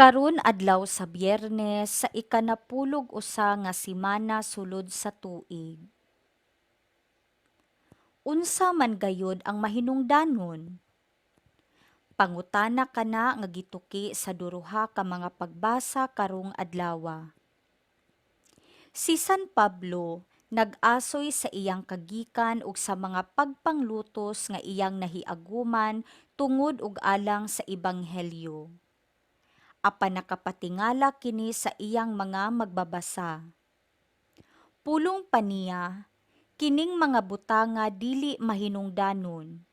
Karon adlaw sa Biyernes sa ikanapulog usa nga semana sulod sa tuig. Unsa man gayud ang mahinungdanon? Pangutana kana nga gituki sa duruha ka mga pagbasa karong adlawa. Si San Pablo nag-asoy sa iyang kagikan ug sa mga pagpanglutos nga iyang nahiaguman tungod ug alang sa ebanghelyo. Apan nakapatingala kini sa iyang mga magbabasa. Pulong pa niya, kining mga butanga dili mahinungdanon.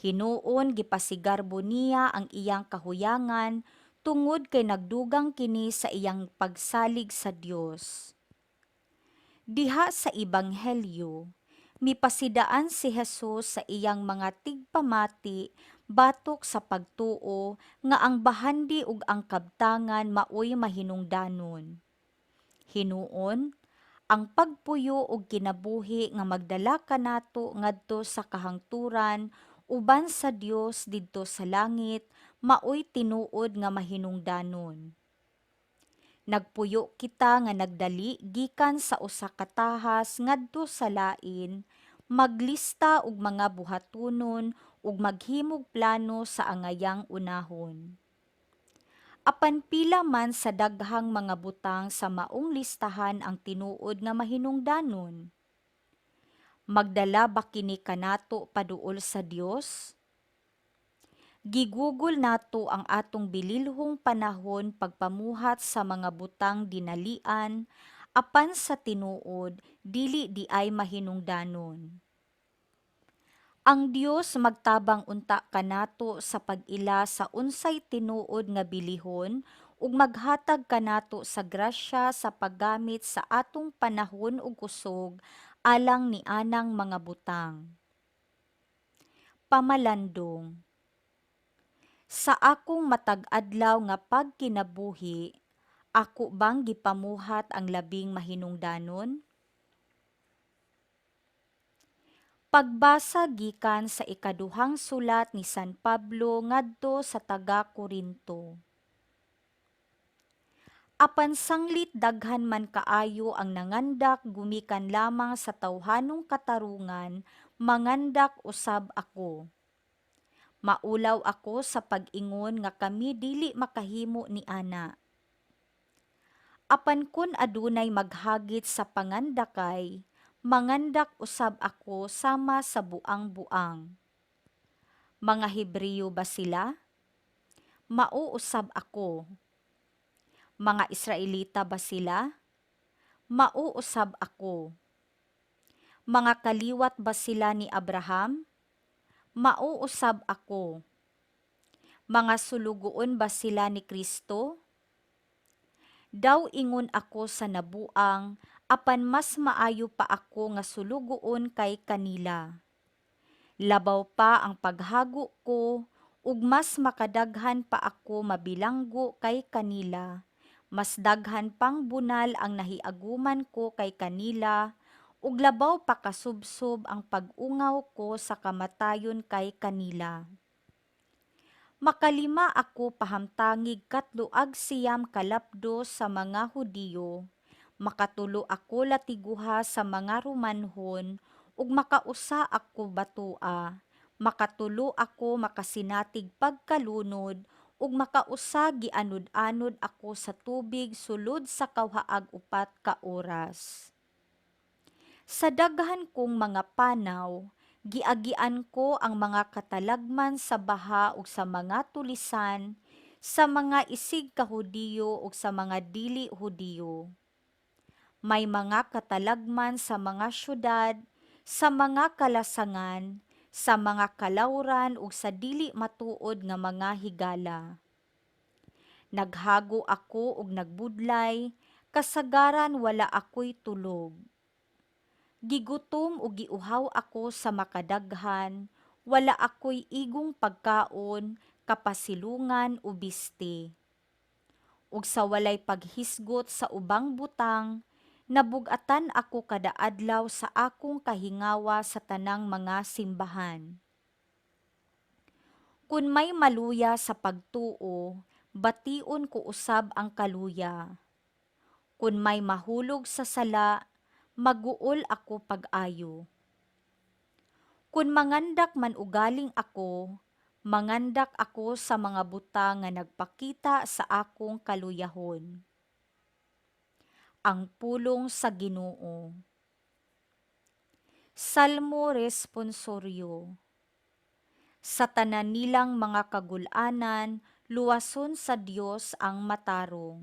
Hinuon gipasigarbo niya ang iyang kahuyangan tungod kay nagdugang kini sa iyang pagsalig sa Dios. Diha sa ebanghelyo, mipasidaan si Jesus sa iyang mga tigpamati batok sa pagtuo nga ang bahandi ug ang kabtangan maoy mahinungdanon. Hinuon, ang pagpuyo og kinabuhi nga magdala kanato ngadto sa kahangturan uban sa Dios didto sa langit maoy tinuod nga mahinungdanon. Nagpuyo kita nga nagdali gikan sa usa ka tahas ngadto sa lain, maglista og mga buhatonon ug maghimog plano sa angayang unahon. Apan pila man sa daghang mga butang sa maong listahan ang tinuod nga mahinungdanon? Magdala ba kini kanato paduol sa Dios? Gigugol nato ang atong bililhong panahon pagpamuhat sa mga butang dinalian, apan sa tinuod dili diay mahinungdanon. Ang Dios magtabang unta kanato sa pag-ila sa unsay tinuod nga bilihon ug maghatag kanato sa grasya sa paggamit sa atong panahon ug kusog alang nianang mga butang. Pamalandong. Sa akong matag adlaw nga pagkinabuhi, ako bang gipamuhat ang labing mahinungdanon? Pagbasa gikan sa ikaduhang sulat ni San Pablo ngadto sa taga Corinto. Apan sanglit daghan man kaayo ang nangandak gumikan lamang sa tawhanong katarungan, mangandak usab ako. Maulaw ako sa pag-ingon nga kami dili makahimo niana. Apan kun adunay maghagit sa pangandakay, mangandak usab ako sama sa buang-buang. Mga Hebreyo ba sila? Mao usab ako. Mga Israelita ba sila? Mao usab ako. Mga kaliwat ba sila ni Abraham? Mao usab ako. Mga sulugoon ba sila ni Kristo? Daw ingon ako sa nabuang, apan mas maayo pa ako nga sulugoon kay kanila. Labaw pa ang paghago ko, ug mas makadaghan pa ako mabilanggo kay kanila, mas daghan pang bunal ang nahiaguman ko kay kanila, ug labaw pa kasubsob ang pag-ungaw ko sa kamatayon kay kanila. Makalima ako pahamtangig 309 ka lapdos sa mga Hudiyo, makatulo ako latiguha sa mga Romanhon, ug makausa ako batoa, makatulo ako makasinati'g pagkalunod, ug makausa gianod-anod ako sa tubig sulod sa kawhaag 4 ka oras. Sa daghan kong mga panaw, giagian ko ang mga katalagman sa baha ug sa mga tulisan, sa mga isig ka Hudiyo ug sa mga dili Hudiyo. May mga katalagman sa mga syudad, sa mga kalasangan, sa mga kalawran ug sa dili matuod nga mga higala. Naghago ako ug nagbudlay, kasagaran wala ako'y tulog. Gigutom ug giuhaw ako sa makadaghan, wala ako'y igong pagkaon, kapasilungan o bisti. Ug sa walay paghisgot sa ubang butang, nabug-atan ako kada adlaw sa akong kahingawa sa tanang mga simbahan. Kun may maluya sa pagtuo, bation ko usab ang kaluya. Kun may mahulog sa sala, maguol ako pag-ayo. Kun mangandak man ugaling ako, mangandak ako sa mga butang nga nagpakita sa akong kaluyahon. Ang pulong sa Ginoo. Salmo Responsoryo. Sa tanan nilang mga kagul-anan, luwason sa Dios ang matarong.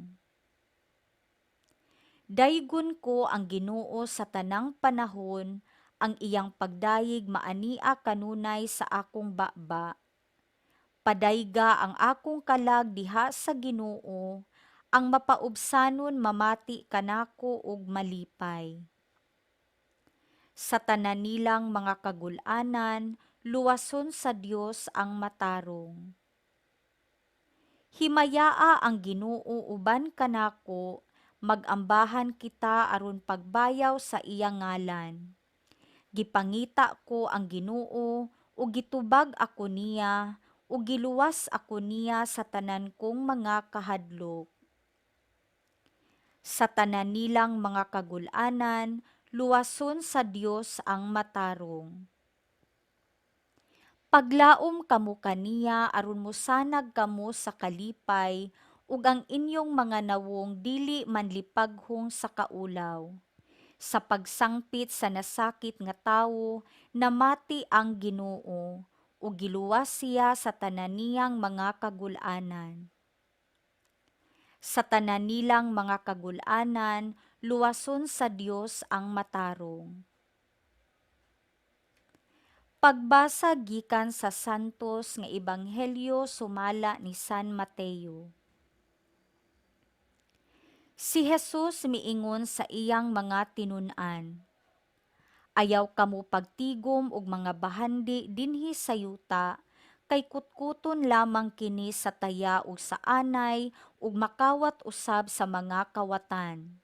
Daygon ko ang Ginoo sa tanang panahon, ang iyang pagdayeg maania kanunay sa akong baba. Padayga ang akong kalag diha sa Ginoo, ang mapaubsanon mamati kanako ug malipay. Sa tanan nilang mga kagul-anan, luwason sa Dios ang matarong. Himayaa ang Ginoo uban kanako, mag-ambahan kita aron pagbayaw sa iyang ngalan. Gipangita ko ang Ginoo ug gitubag ako niya ug giluwas ako niya sa tanan kong mga kahadlok. Sa tanan nilang mga kagul-anan, luwason sa Dios ang matarong. Paglaom kamo kaniya aron mosanag kamo sa kalipay ug ang inyong mga nawong dili manlipaghong sa kaulaw. Sa pagsangpit sa nasakit nga tawo, namati ang Ginoo ug giluwas siya sa tanan niyang mga kagul-anan. Sa tanan nilang mga kagul-anan, luwason sa Dios ang matarong. Pagbasa gikan sa Santos nga Ebanghelyo sumala ni San Mateo. Si Jesus miingon sa iyang mga tinun-an, "Ayaw kamo pagtigom og mga bahandi dinhi sa yuta, kay kutkuton lamang kini sa taya ug sa anay ug makawat usab sa mga kawatan.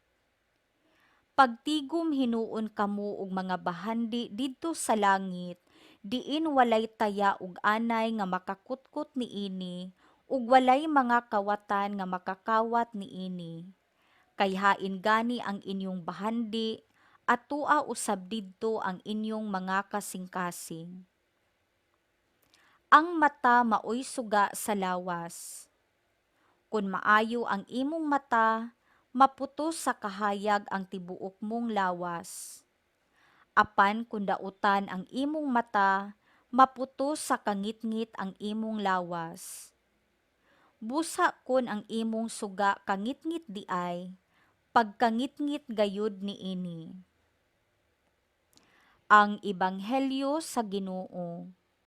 Pagtigom hinuon kamo og mga bahandi didto sa langit, diin walay taya ug anay nga makakutkot niini ug walay mga kawatan nga makakawat niini. Kay hain gani ang inyong bahandi, atua usab didto ang inyong mga kasingkasing. Ang mata maoy suga sa lawas. Kun maayo ang imong mata, maputos sa kahayag ang tibuok mong lawas. Apan kun dautan ang imong mata, maputos sa kangitngit ang imong lawas. Busa kon ang imong suga kangitngit diay, pagkangitngit gayud niini." Ang Ebanghelyo sa Ginoo.